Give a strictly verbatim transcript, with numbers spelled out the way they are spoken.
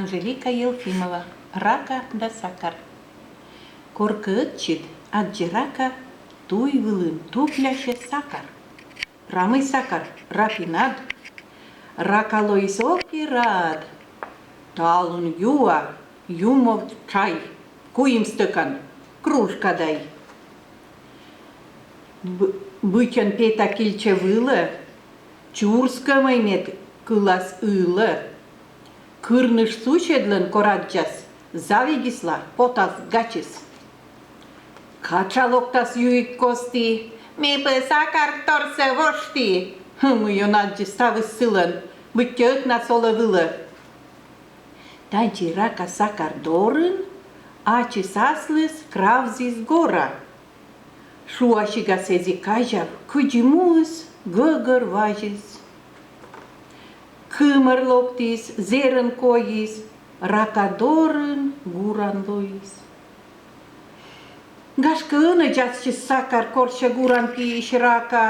Анжелика Елфимова. Рака да сакар. Коркӧ ӧтчыд аддзи рака туй вылын туплясьӧ сакар. Прамӧй сакар, рафинад. Рака лоис ок и рад. Талун юа юмов чай, куим стӧкан, кружка дай. Б- быдӧн пета кильчӧ вылӧ, чурскӧмӧй мед кылас ылӧ. Кырныж суседлӧн кор аддзас, завидисла, потас гачыс. Катша локтас юигкості: «Ме пӧ сакарторсӧ вошті!» — мыйӧн аддзи ставыс сылӧн, быттьӧ ӧтнас олӧ вылӧ. Тадзи рака сакар дорын ачыс аслыс кравзис гора. Шуасигас эз и казяв, кыдзи муыс гӧгӧр вазис. Кымӧр локтіс, зэрӧн коис, рака дорын гуран лоис. Гашкӧ, ӧнӧдз ачыс сакар корсьӧ гуран пиысь рака.